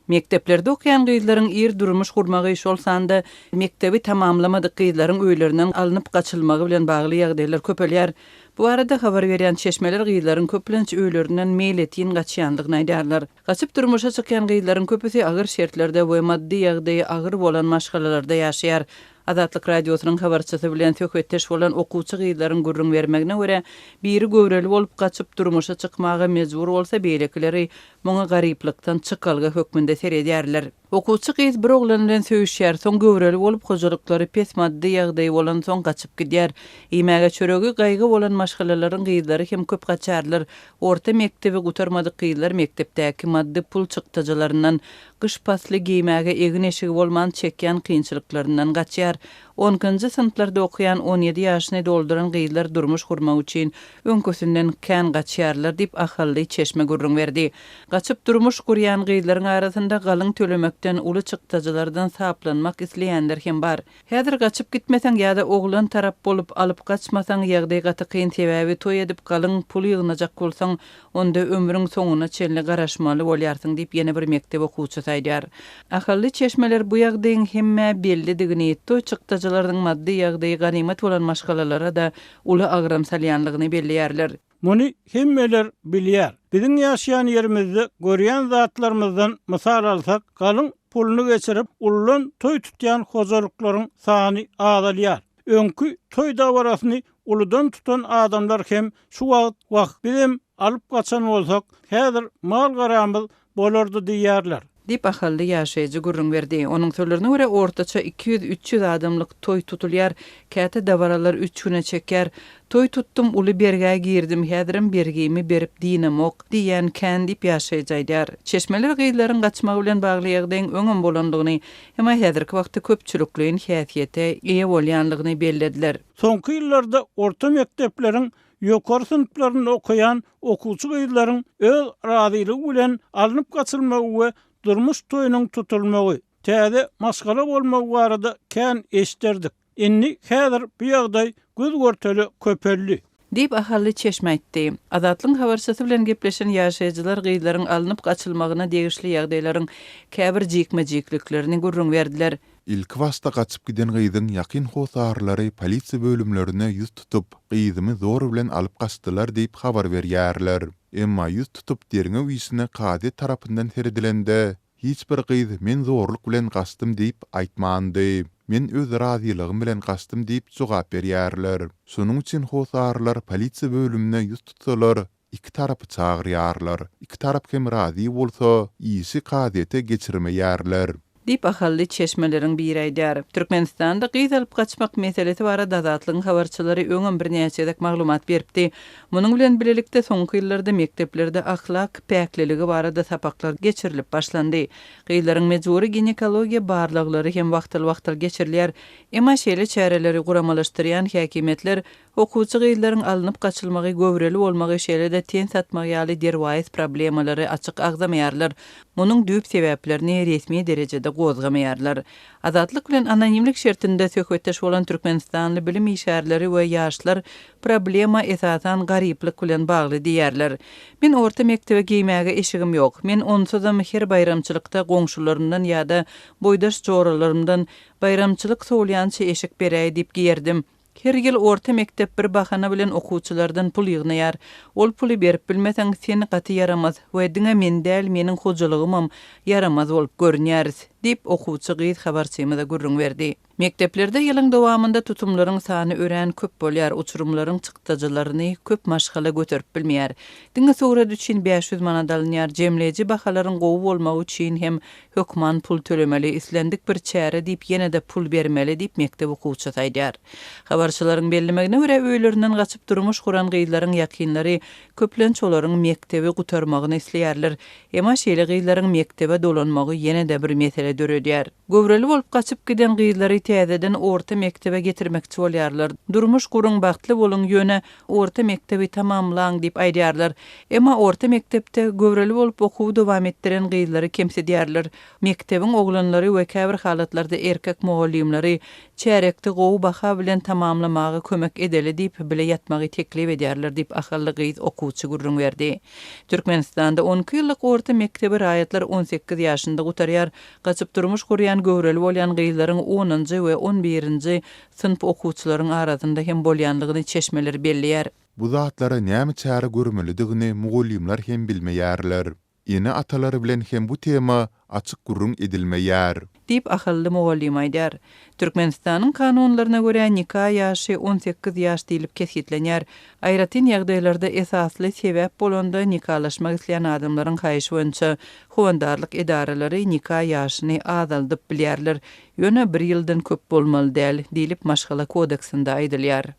Mekdeplerde okaýan gyzlaryň ir durmuş gurmagy, şol sanda mekdebi tamamlamadyk gyzlaryň öýlerinden alnyp gaçylmagy bilen bagly ýagdaýlar köpelýär. Bu barada habar berýän çeşmeler gyzlaryň köplenç öýlerinden meýletin gaçýandygyny aýdýarlar. Gaçyp durmuşa çykýan gyzlaryň köpüsi agyr şertlerde we maddy ýagdaýy agyr bolan maşgalalarda ýaşaýar. Azatlyk Radiosynyň habarçysy bilen söhbetdeş bolan okuwçy gyzlaryň gürrüň bermegine görä, biri göwreli bolup gaçyp durmuşa çykmaga mejbur bolsa, beýlekileri muňa garyplykdan çykalga hökmünde seredýärler. Okuwçy gyz bir oglan bilen söýüşýär, soň göwreli bolup, hojalyklary pes maddy ýagdaýy bolansoň gaçyp gidýär. Iýmäge çöregi gaýgy bolan maşgalalaryň gyzlary hem köp gaçarlar. Orta mekdebi gutarmadyk gyzlar mekdepdäki maddy pul çykdajylaryndan, gyş pasly geýmäge egin-eşigi bolman çekýän kynçylyklaryndan gaçýar. Onkinji synplarda okaýan 17 ýaşyny dolduran gyzlar durmuş gurmak üçin öňküsinden kän gaçýarlar diýip, ahally çeşme gürrüň berdi. Gaçyp durmuş gurýan gyzlaryň arasynda galyň tölemekden, uly çykdajylardan saplanmak isleýänler hem bar. Häzir gaçyp gitmeseň ýa-da oglan tarap bolup alyp gaçmasaň ýagdaý gaty kyn sebäbi toý edip galyň pul ýygnajak bolsaň onda ömrüň soňuna çenli garaşmaly bolýarsyň diýip ýene bir mekdep okuwçysy aýdýar. Ahally çeşmeler bu ýagdaýyň hemmä bellidigini, toý çykdajylarynyň maddy ýagdaýy ganymat bolan maşgalalara-da uly agram salýanlygyny belleýärler. Muny hemmeler bilýär. Biziň ýaşaýan ýerimizde görýän zatlarymyzdan mysal alsak, galyň puluny geçirip, uludan toý tutýan hojalyklaryň sany azalýar. Öňki toý dabarasyny uludan tutan adamlar hem şu wagt Wah, bizem alyp gaçan bolsak, häzir mal-garamyz bolardy diýýärler. Diýip, ahally ýaşaýjy gürrüň berdi. Onuň sözlerine görä, ortaça 200-300 adamlyk toý tutulýar. Käte dabaralar üç güne çekýär. Toý tutdum, uly bergä girdim, häzirem bergimi berip dynamok diýýän kän diýip, ýaşaýjy aýdýar. Çeşmeler gyzlaryň gaçmagy bilen bagly ýagdaýyň öňem bolandygyny, emma häzirki wagtda köpçülikleýin häsiýete eýe bolýanlygyny bellediler. Soňky ýyllarda orta mekdepleriň ýokary synplarynda okaýan okuwçy gyzlaryň öz razylygy bilen alnyp gaçylmagy we durmuş toýunyň tutulmagy, täze maşgala bolmagy barada kän eşderdik. Indi häzir bu ýagdaý göz-görtele köpeldi. Diýip, ahally çeşme aýtdy. Azatlygyň habarçysy bilen gepleşen ýaşaýjylar gyzlaryň alnyp gaçylmagyna degişli ýagdaýlaryň käbir jikme-jikliklerini gürrüň berdiler. Ilkibaşda gaçyp giden gyzyň ýakyn hossarlary polisiýa bölümlerine ýüz tutup, gyzymy zor bilen alyp gaçdylar diýip habar berýärler. Emma ýüz tutup derňew işine kazyýet tarapyndan seredilende, hiç bir gyz men zorluk bilen gaçdym diýip aýtmandy. Men öz razylygym bilen gaçdym diýip jogap berýärler. Şonuň üçin hossarlar polisiýa bölümine ýüz tutsalar, Iki tarapy çagyrýarlar. Iki tarap hem razy bolsa, işi kazyýete geçirmeýärler. Diýip, ahally çeşmeleriň biri aýdýar. Türkmenistanda gyz alyp gaçmak meselesi barada Azatlygyň habarçylary öňem birnäçe gezek maglumat beripdi. Munuň bilen bilelikde, soňky ýyllarda mekdeplerde ahlak päkliligi barada sapaklar geçirilip başlandy. Gyzlaryň mejbury ginekologiýa barlaglary hem wagtal-wagtal geçirilýär. Emma şeýle çäreleri guramalaşdyrýan häkimiýetler Okuwçy gyzlaryň alnyp gaçylmagy, göwreli bolmagy, şeýle-de ten satmagy ýaly derwaýys problemalary açyk agzamaýarlar. Munuň düýp sebäplerini resmi derejede gozgamaýarlar. Azatlyk bilen anonimlik şertinde söhbetdeş bolan türkmenistanly bilim işgärleri we ýaşlar problema esasan garyplyk bilen bagly diýýärler. Men orta mekdebe geýmäge eşigim ýok. Men onsuzam her baýramçylykda goňşularymdan ýa-da boýdaş joralarymdan baýramçylyk sowulýança eşik beräý diýip geýerdim. Her ýyl orta mekdep bir bahana bilen okuwçylardan pul ýygnaýar. Ol puly berip bilmeseň, sen gaty ýaramaz we diňe men däl, meniň hojalygymam ýaramaz bolup görünýäris, diýip, okuwçy gyz habarçymyza gürrüň berdi. Mekdeplerde ýylyň dowamynda tutumlaryň sany örän köp bolýar, uçurymlaryň çykdajylaryny köp maşgala göterip bilmeýär. Diňe surat üçin 500 manat alynýar, jemleýji bahalaryň gowy bolmagy üçin hem Hökman pul tölemeli, islendik bir çäre diýip ýene-de pul bermeli diýip mekdep okuwçysy aýdýar. Habarçylaryň bellemegine görä, öýlerinden gaçyp durmuş guran gyzlaryň ýakynlary köplenç olaryň mekdebi gutarmagyny isleýärler. Emma şeýle gyzlaryň mekdebe dolanmagy ýene-de bir mesele döredýär. Göwreli bolup gaçyp giden gyzlary täzeden orta mekdebe getirmekçi bolýarlar. Durmuş guruň, bagtly boluň, ýöne Orta mekdebi tamamlaň diýip aýdýarlar. Emma orta mekdepde göwreli bolup okuwy dowam etdiren gyzlary kemsidýärler. Mekdebiň oglanlary we käbir halatlarda erkek mugallymlary Çärýekde gowy baha bilen tamamlamaga kömek edeli diýip, bile ýatmagy teklip edýärler diýip, ahally gyz okuwçy gürrüň berdi. Türkmenistanda on iki ýyllyk orta mekdebi raýatlar 18 ýaşynda gutarýar. Gaçyp durmuş gurýan göwreli bolýan gyzlaryň onunjy we on birinji synp okuwçylaryň arasynda hem bolýanlygyny çeşmeler belleýär. Bu zatlara näme çäre görmelidigini mugallymlar hem bilmeýärler. Ene-atalary bilen hem bu tema açyk gürrüň edilmeýär. Diýip, ahally mugallym aýdýar. Türkmenistanyň kanunlaryna görä, nika ýaşy 18 ýaş diýlip kesgitlenýär. Aýratyn ýagdaýlarda esasly sebäp bolanda nikalaşmak isleýän adamlaryň haýyşy boýunça howandarlyk edaralary nika ýaşyny azaldyp bilýärler, ýöne bir ýyldan köp bolmaly däl, diýlip Maşgala kodeksinde aýdylýar.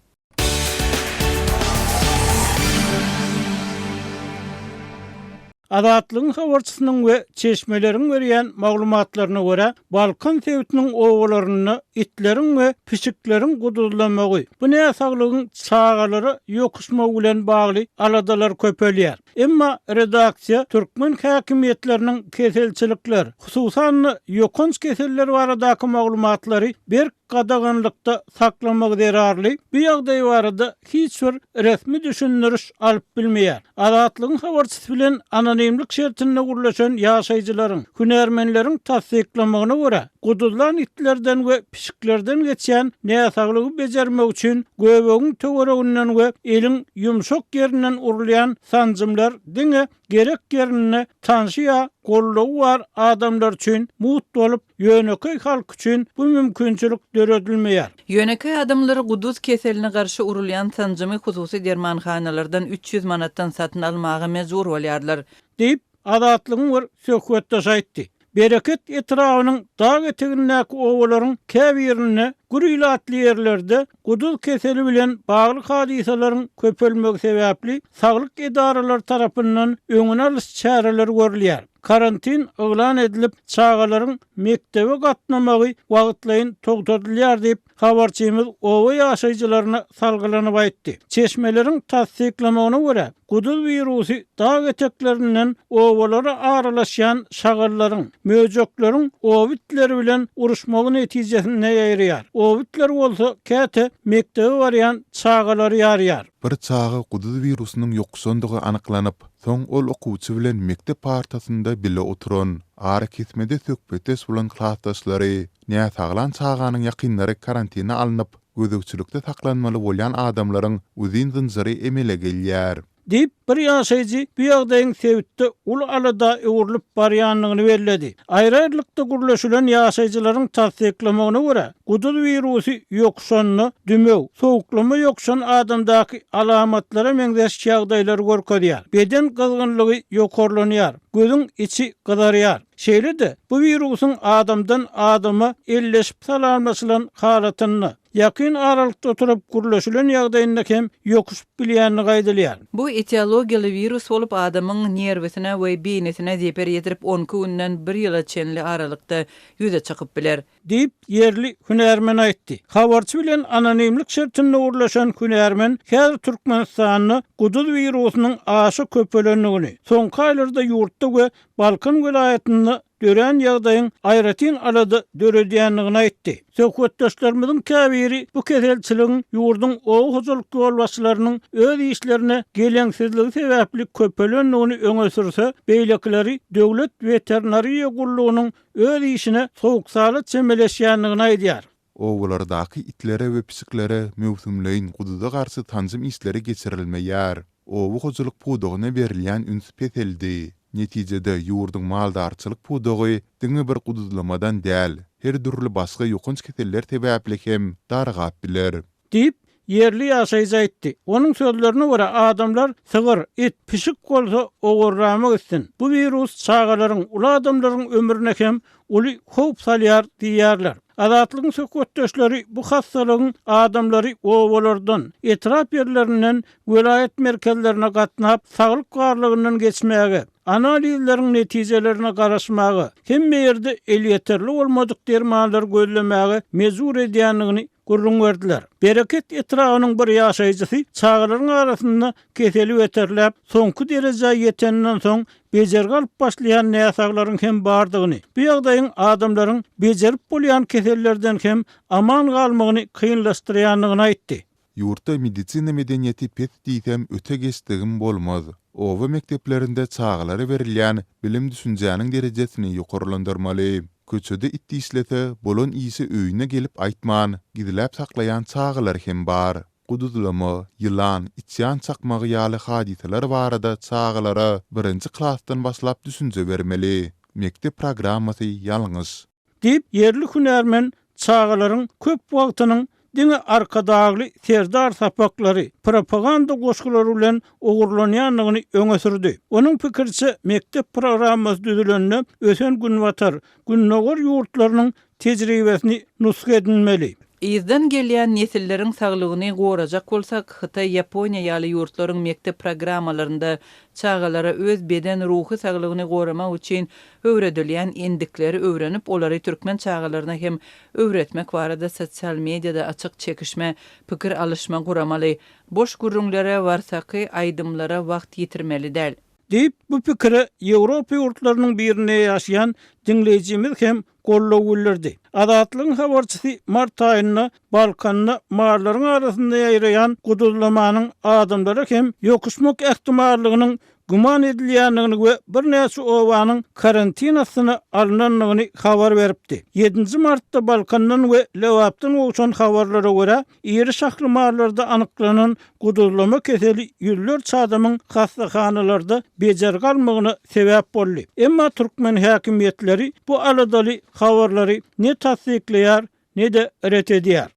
Azatlygyň habarçysynyň we çeşmeleriň berýän maglumatlaryna görä, Balkan sebitiniň obalarynda itleriň we pişikleriň guduzlamagy, bu näsaglygyň çagalara ýokuşmagy bilen bagly aladalar köpelýär. Emma redaksiýa türkmen häkimiýetleriniň keselçilikler, hususan-da, ýokanç keseller baradaky maglumatlary berk gadaganlykda saklamagy zerarly bu ýagdaý barada hiç bir resmi düşündiriş alyp bilmeýär. Azatlygyň habarçysy bilen anonimlik şertinde gürleşen ýaşaýjylaryň, hünärmenleriň tassyklamagyna görä, guduzlan itlerden we pişiklerden geçýän näsaglygy bejermek üçin göbegiň töwereginden we eliň ýumşak ýerinden urulýan sanjymlar diňe gerek ýerinde tanşy ýa goldawy bar adamlar üçin mugt bolup, ýönekeý halk üçin bu mümkinçilik döredilmeýär. Ýönekeý adamlar guduz keseline garşy urulýan sanjymy hususy dermanhanalardan 300 manatdan satyn almaga mejbur bolýarlar. Diýip, Azatlygyň bir söhbetdeşi aýtdy. Bereket etrabynyň dag etegindäki obalaryň käbirinde gür ilatly ýerlerde guduz keseli bilen bagly hadysalaryň köpelmegi sebäpli saglyk edaralary tarapyndan öňüni alyş çäreleri görülýär. Karantin yglan edilip, çagalaryň mekdebe gatnamagy wagtlaýyn togtadylýar diýip, habarçymyz oba ýaşaýjylaryna salgylanyp aýtdy. Çeşmeleriň tassyklamagyna görä, guduz wirusy dag eteklerinden obalara aralaşýan şagallaryň, möjekleriň oba itleri bilen uruşmagy netijesinde ýaýraýar. Oba itleri bolsa käte mekdebe barýan çagalary ýarýar. Bir çaga guduz wirusynyň ýokuşandygy anyklanyp, soň ol okuwçy bilen mekdep partasynda bile oturan, arakesmede söhbetdeş bolan klasdaşlary, Näsaglan çaganyň ýakynlary karantina alnyp, gözegçilikde saklanmaly bolýan adamlaryň uzyn zynjyry emele gelýär. Diýip, bir ýaşaýjy bu ýagdaýyň sebitde uly alada öwrülip barýandygyny belledi. Aýry-aýrylykda gürleşilen ýaşaýjylaryň tassyklamagyna görä, guduz wirusy ýokuşanda dümew, sowuklama ýokuşan adamdaky alamatlara meňzeş ýagdaýlary görkezýär. Beden gyzgynlygy ýokarlanýar, gözüň içi gyzarýar. Şeýle-de, bu wirusyň adamdan adama elleşip salamlaşylan halatynda, ýakyn aralykda oturyp gürleşilen ýagdaýynda hem ýokuşyp bilýändigi aýdylýar. Bu etiologiýaly wirus bolup, adamyň nerwisine we beýnisine zeper ýetirip 12 günden bir ýyla çenli aralykda ýüze çykyp biler. Diýip, ýerli hünärmen aýtdy. Habarçy bilen anonimlik şertinde gürleşen hünärmen häzir Türkmenistanda guduz wirusynyň aşa köpelendigini, soňky aýlarda ýurtda we Balkan welaýatynda dörän ýagdaýyň aýratyn alada döredýändigini aýtdy. Söhbetdeşlerimiziň käbiri bu keselçiligiň ýurduň oba hojalyk ýolbaşçylarynyň öz işlerine geleňsizligi sebäpli köpelendigini öňe sürse, beýlekileri döwlet weterinariýa gullugynyň öz işine sowuk-sala çemeleşýändigini aýdýar. Obalardaky itlere we pişiklere möwsümleýin guduza garşy sanjym işleri geçirilmeýär. Oba hojalyk pudagyna berilýän üns peseldi. Netijede, ýurduň maldarçylyk pudagy diňe bir guduzlamadan däl, her dürli başga ýokanç keseller sebäpli hem dargap biler. Diýip, ýerli ýaşaýjy aýtdy. Onuň sözlerine görä, adamlar sygyr, it, pişik bolsa ogurlama gitsin. Bu wirus çagalaryň, uly adamlaryň ömrüne hem uly howp salýar diýýärler. Azatlygyň söhbetdeşleri bu hassalygyň adamlary obalardan, etrap ýerlerinden welaýat merkezlerine gatnap, saglyk barlagyndan geçmäge, analizleriň netijelerine garaşmaga, hemme ýerde elýeterli bolmadyk dermanlary gözlemäge mejbur edýändigini. gürrüň berdiler. Bereket etrabynyň bir ýaşaýjysy çagalaryň arasynda keseli beterläp, soňky derejä ýeteninden soň bejergi alyp başlaýan näsaglaryň hem bardygyny, bu ýagdaýyň adamlaryň bejerip bolýan kesellerden hem aman galmagyny kynlaşdyrýandygyny aýtdy. Ýurtda medisina medeniýeti pes diýsem öte geçdigim bolmaz. Oba mekdeplerinde çagalara berilýän bilim-düşünjäniň derejesini ýokarlandyrmaly. Köçede it dişlese, bolan işi öýüne gelip aýtman, gizläp saklaýan çagalar hem bar. Guduzlama, ýylan, içýan çakmagy ýaly hadysalar barada çagalara birinji klasdan başlap düşünje bermeli. Mekdep programmasy ýalňyş. Diýip, ýerli hünärmen çagalaryň köp wagtynyň diňe Arkadagly Serdar sapaklary, propaganda goşgulary bilen ogurlanýandygyny öňe sürdi. Onuň pikiriçe, mekdep programmasy düzülende ösen Günbatar, Gündogar ýurtlarynyň tejribesini nusga edinmeli. Yzdan gelýän nesilleriň saglygyny gorajak bolsak, Hytaý, Ýaponiýa ýaly ýurtlaryň mekdep programmalarynda çagalara öz beden, ruhy saglygyny goramak üçin öwredilýän endikleri öwrenip, olary türkmen çagalaryna hem öwretmek barada sosial mediada açyk çekişme, pikir alyşma guramaly. Boş gürrüňlere, warsaky aýdymlara wagt ýitirmeli däl. Diýip, bu pikire Ýewropa ýurtlarynyň birinde ýaşaýan diňleýjimiz hem goldaw bildirdi. Azatlygyň habarçysy mart aýynda Balkanda mallaryň arasynda ýaýraýan guduzlamanyň adamlara hem ýokuşmak ähtimallygynyň güman edilýändigini we birnäçe obanyň karantin astyna alnandygyny habar beripdi. Ýedinji martda Balkandan we Lebapdan gowşan habarlara görä, Iri şahly mallarda anyklanan guduzlama keseli ýüzlerçe adamyň hassahanalarda bejergi almagyna sebäp boldy. Emma türkmen häkimiýetleri bu aladaly habarlary ne tassyklaýar, ne-de ret edýär.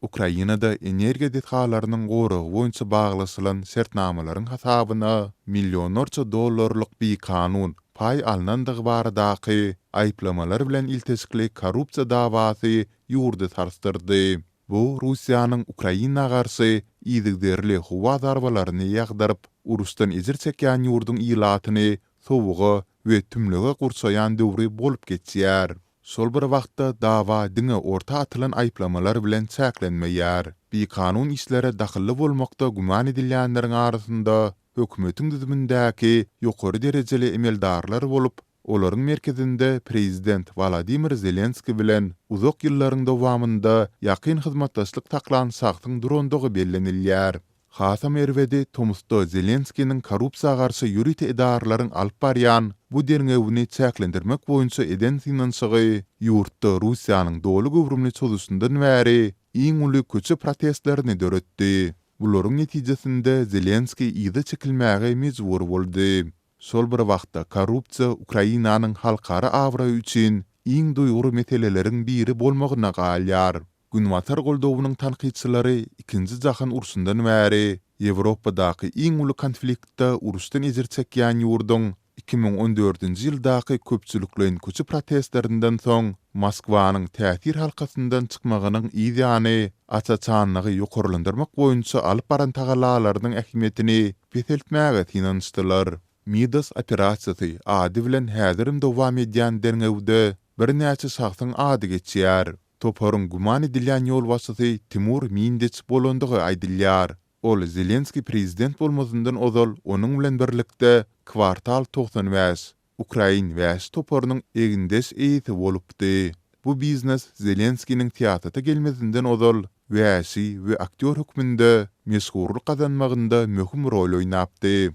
Ukrainada energiýa desgalarynyň goragy boýunça baglaşylan şertnamalaryň hasabyna millionlarça dollarlyk bikanun paý alnandygy baradaky aýyplamalar bilen ilteşikli korrupsiýa dawasy ýurdy sarsdyrdy. Bu Russiýanyň Ukraina garşy yzygiderli howa zarbalaryny ýagdyryp, uruşdan ejir çekýän ýurduň ilatyny sowuga we tümlüge gurşaýan döwri bolup geçýär. Şol bir wagtda, dawa diňe orta atylan aýyplamalar bilen çäklenmeýär. Bikanun işlere dahylly bolmakda güman edilýänleriň arasynda hökümetiň düzümindäki ýokary derejeli emeldarlar bolup, olaryň merkezinde prezident Wolodymyr Zelenskiý bilen uzak ýyllaryň dowamynda ýakyn hyzmatdaşlyk saklan şahsyň durandygy bellenilýär. Hasam erbedi, tomusda Zelenskiniň korrupsiýa garşy ýörite edaralaryň alyp barýan bu derňewini çäklendirmek boýunça eden synanyşygy ýurtda Russiýanyň doly göwrümli çozuşyndan bäri iň uly köçe protestlerini döretdi. Bularyň netijesinde Zelenskiý yza çekilmäge mejbur boldy. Şol bir wagtda korrupsiýa Ukrainanyň halkara abraýy üçin iň duýgur meseleleriň biri bolmagyna galýar. Günbatar goldawynyň tankytçylary Ikinji jahan urşundan bäri Ýewropadaky iň uly konfliktde uruşdan ejir çekýän ýurduň 2014-nji ýyldaky köpçülikleýin köçe protestlerinden soň Moskwanyň täsir halkasyndan çykmagynyň yz ýany aç-açanlygy ýokarlandyrmak boýunça alyp baran tagallalarynyň ähmiýetini peseltmäge synanyşdylar. Midas operasiýasy ady bilen häzirem dowam edýän derňewde birnäçe şahsyň ady geçýär. Toparyň güman edilýän ýolbaşçysy Timur Mindiç bolandygy aýdylýar. Ol Zelenskiý prezident bolmazyndan ozal onuň bilen birlikde Kwartal 95, ukrain wäşi toparynyň egindeş eýesi bolupdy. Bu biznes Zelenskiniň syýasata gelmezinden ozal wäşi we aktýor hökmünde meşhurlyk gazanmagynda möhüm rol oýnapdy.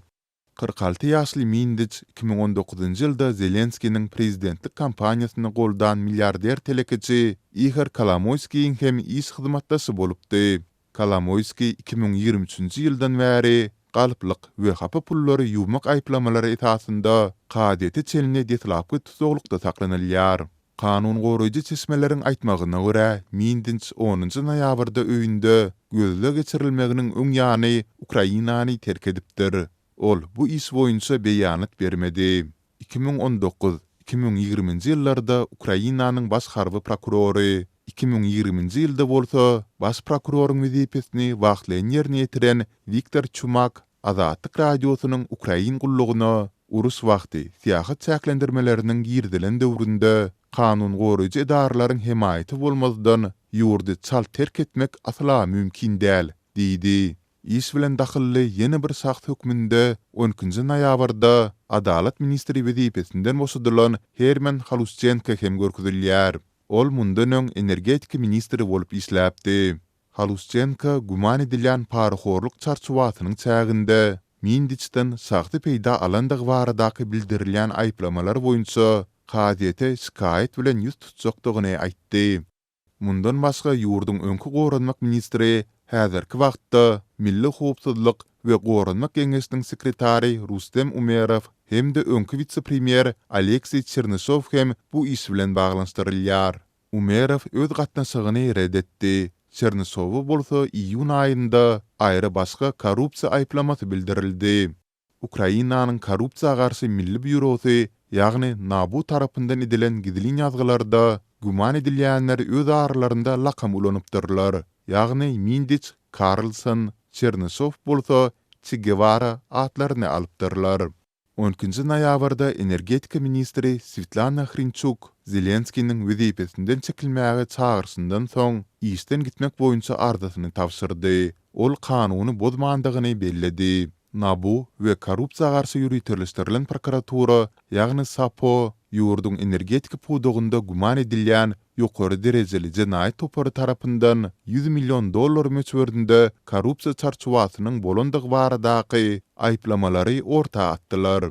46 ýaşly Mindiç 2019-njy ýylda Zelenskiniň prezidentlik kampaniýasyny goldan milliarder telekeçi Ihor Kolomoýskiýiň hem iş hyzmatdaşy bolupdy. Kolomoýskiý 2023-nji ýyldan bäri galplyk we hapa pullary ýuwmak aýyplamalary esasynda kazyýete çenli deslapky tussaglykda saklanylýar. Kanun goraýjy çeşmeleriň aýtmagyna görä, Mindinç onunjy noýabrda öýünde gözleg geçirilmeginiň öň ýany Ukrainany terk edipdir. Ol bu iş boýunça beýanat bermedi. 2019, 2020-nji ýyllarda Ukrainanyň baş harby prokurory, 2020-nji ýylda bolsa baş prokuroryň wezipesini wagtlaýyn ýerine ýetiren Wiktor Çumak Azatlyk Radiosynyň Ukrain gullugyna. Uruş wagty, syýahat çäklendirmeleriniň girizilen döwründe, kanun goraýjy edaralaryň hemaýaty bolmazdan, ýurdy çalt terk etmek asla mümkin däl diýdi. Iş bilen dahylly ýene bir şahs hökmünde on ikinji noýabrda Adalat ministri wezipesinden boşadylan Herman Halusçenko hem görkezilýär. Ol mundan öň energetika ministri bolup işläpdi. Halusçenko güman edilýän parahorluk çarçuwasynyň çäginde Mindiçden şahsy peýda alandygy baradaky bildirilýän aýyplamalar boýunça kazyýete şikaýat bilen ýüz tutjakdygyny aýtdy. Mundan başga ýurduň öňki goranmak ministri, häzirki wagtda Milli howpsuzlyk we goranmak geňeşiniň sekretary Rustem Umerow hem-de öňki wise-premýer Alekseý Çernyşow hem bu iş bilen baglanyşdyrylýar. Umerow öz gatnaşygyny ret etdi, Çernyşowa bolsa iýun aýynda aýry-başga korrupsiýa aýyplamasy bildirildi. Ukrainanyň Korrupsiýa garşy milli býurosy, ýagny NABU tarapyndan edilen gizlin ýazgylarda güman edilýänler öz aralarynda lakam ulanypdyrlar, ýagny Mindiç, Karlson, Çernyşow bolsa Çe Gewara atlaryny alypdyrlar. On ikinji noýabrda energetika ministri Swetlana Hrinçuk Zelenskiniň wezipesinden çekilmäge çagyryşyndan soň, işden gitmek boýunça arzasyny tabşyrdy. Ol kanuny bozmandygyny belledi. NABU we Korrupsiýa garşy ýöriteleşdirilen prokuratura, ýagny SAPO, ýurduň energetika pudagynda güman edilýän ýokary derejeli jenaýat topary tarapyndan 100 million dollar möçberinde korrupsiýa çarçuwasynyň bolandygy baradaky aýyplamalary orta atdylar.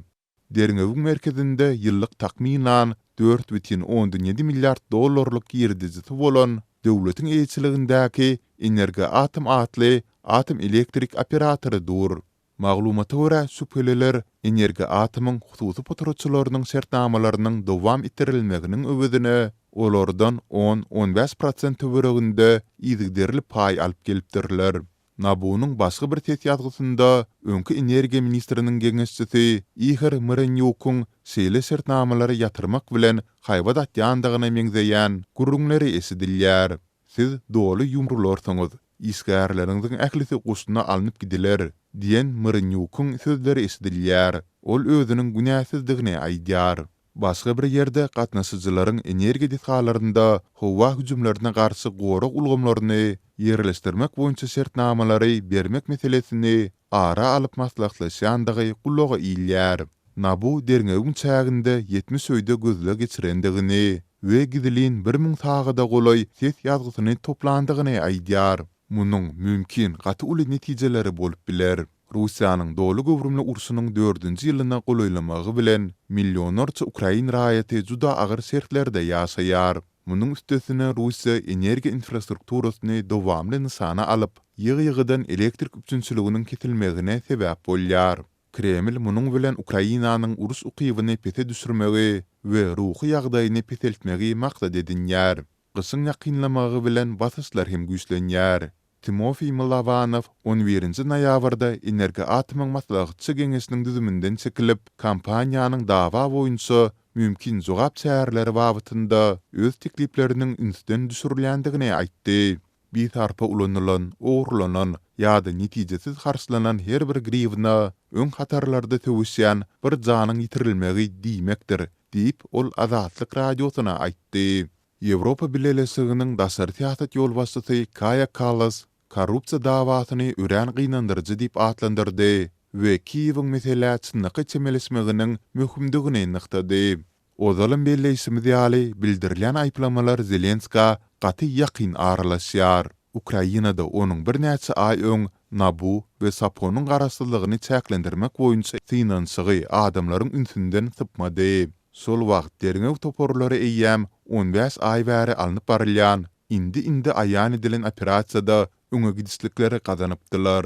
Derňewiň merkezinde ýyllyk takmynan 4,7 milliard dollarlyk girdejisi bolan döwletiň eýeçiligindäki Energoatom atly atom elektrik operatory dur. Maglumata görä, şübheliler Energoatomyň hususy potratçylarynyň şertnamalarynyň dowam etdirilmeginiň öwezine olardan on, on bäş prosent töwereginde yzygiderli paý alyp gelipdirler. NABU-nyň başga bir ses ýazgysynda öňki energiýa ministriniň geňeşçisi Ihor Myrenýukyň şeýle şertnamalary ýatyrmak bilen haýbat atýandygyna meňzeýän gürrüňleri eşidilýär. Siz doly ýumrularsyňyz, işgärleriňiziň ählisi goşuna alnyp gidiler, diýen Myrenýukyň sözleri eşidilýär. Ol özüniň günäsizdigini aýdýar. Başga bir ýerde gatnaşyjylaryň energiýa desgalarynda howa hüjümlerine garşy gorag ulgamlaryny ýerleşdirmek boýunça şertnamalary bermek meselesini ara alyp maslahatlaşýandygy gulaga ilýär. NABU derňewiň çäginde 70 öýde gözleg geçirendigini we gizlin 1000 sagada golaý ses ýazgysyny toplandygyny aýdýar. Munuň, mümkin, gaty uly netijeleri bolup biler. Russiýanyň doly göwrümli urşunyň dördünji ýylyna golaýlamagy bilen, millionlarça ukrain raýaty juda agyr şertlerde ýaşaýar. Munuň üstesine Russiýa energiýa infrastrukturasyny dowamly nyşana alyp, ýygy-ýygydan elektrik üpjünçiliginiň kesilmegine sebäp bolýar. Kreml munuň bilen Ukrainanyň uruş ukybyny pese düşürmegi we ruhy ýagdaýyny peseltmegi maksat edinýär. Gyşyň ýakynlamagy bilen basyşlar hem güýçlenýär. Timofiý Mylowanow on birinji noýabrda Energoatomyň maslahatçy geňeşiniň düzüminden çekilip, kompaniýanyň dawa boýunça mümkin jogap çäreleri babatynda öz teklipleriniň ünsden düşürilýändigini aýtdy. Bisarpa ulanylan, ogurlanan ýa-da netijesiz harçlanan her bir griwna öň hatarlarda söweşýän bir janyň ýitirilmegi diýmekdir, diýip, ol Azatlyk Radiosyna aýtdy. Ýewropa Bileleşiginiň daşary syýasat ýolbaşçysy Kaýa Kallas korrupsiýa dawasyny örän gynandyryjy diýip atlandyrdy we Kiýewiň meselä çynlakaý çemeleşmeginiň möhümdigini nygtady. Ozalam belleýşimiz ýaly, bildirilýän aýyplamalar Zelenskä gaty ýakyn aralaşýar. Ukrainada onuň birnäçe aý öň NABU we SAPO-nyň garaşsyzlygyny çäklendirmek boýunça synanyşygy adamlaryň ünsünden sypmady. Şol wagt derňew toparlary eýýäm on bäş aý bäri alnyp barylýan, indi-indi aýan edilen operasiýada öňe gidişlikleri gazanypdylar.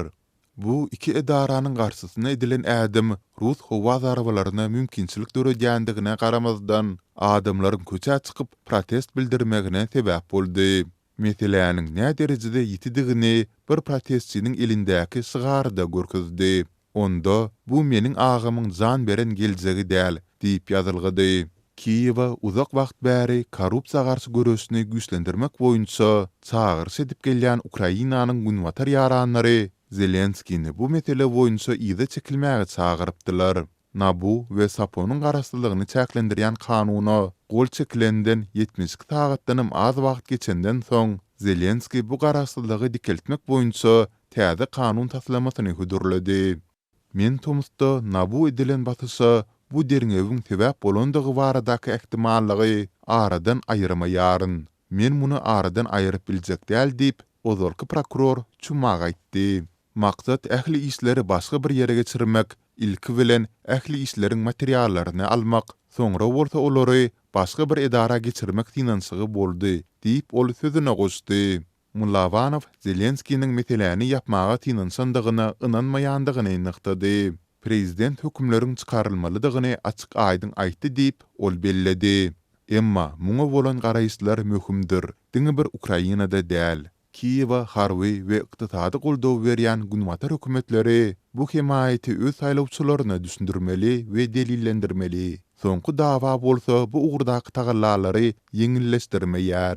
Bu iki edaranyň garşysyna edilen ädim rus howa zarbalaryna mümkinçilik döredýändigine garamazdan, adamlaryň köçä çykyp protest bildirmegine sebäp boldy. Meseläniň näderejede ýitidigini bir protestçiniň elindäki şygary-da görkezdi. Onda, Bu meniň agamyň jan beren geljegi däl diýip ýazylgydy. Kiýewe uzak wagt bäri korrupsiýa garşy göreşini güýçlendirmek boýunça çagyryş edip gelýän Ukrainanyň günbatar ýaranlary Zelenskini bu mesele boýunça yza çekilmäge çagyrypdylar. NABU we SAPO-nyň garaşsyzlygyny çäklendirýän kanuna gol çekilenden 72 sagatdanam az wagt geçenden soň, Zelenskiý bu garaşsyzlygy dikeltmek boýunça täze kanun taslamasyny hödürledi. Men tomusda NABU edilen basyşa bu derňewiň sebäp bolandygy baradaky ähtimallygy aradan aýyrmaýaryn. Men muny aradan aýyryp biljek däl diýip, ozalky prokuror Çumak aýtdy. Maksat ähli işleri başga bir ýere geçirmek, ilki bilen ähli işleriň materiallaryny almak, soňra bolsa olary başga bir edara geçirmek synanyşygy boldy diýip ol sözüne goşdy. Mlawanow Zelenskiniň meseläni ýapmaga synanyşandygyna ynanmaýandygyny nygtady. Prezident hökümleriň çykarylmalydygyny açyk-aýdyň aýtdy diýip, ol belledi. Emma muňa bolan garaýyşlar möhümdir, diňe bir Ukrainada däl. Kiýewe harby we ykdysady goldaw berýän günbatar hökümetleri bu hemaýaty öz saýlawçylaryna düşündirmeli we delillendirmeli. Soňky dawa bolsa bu ugurdaky tagallalary ýeňilleşdirmeýär.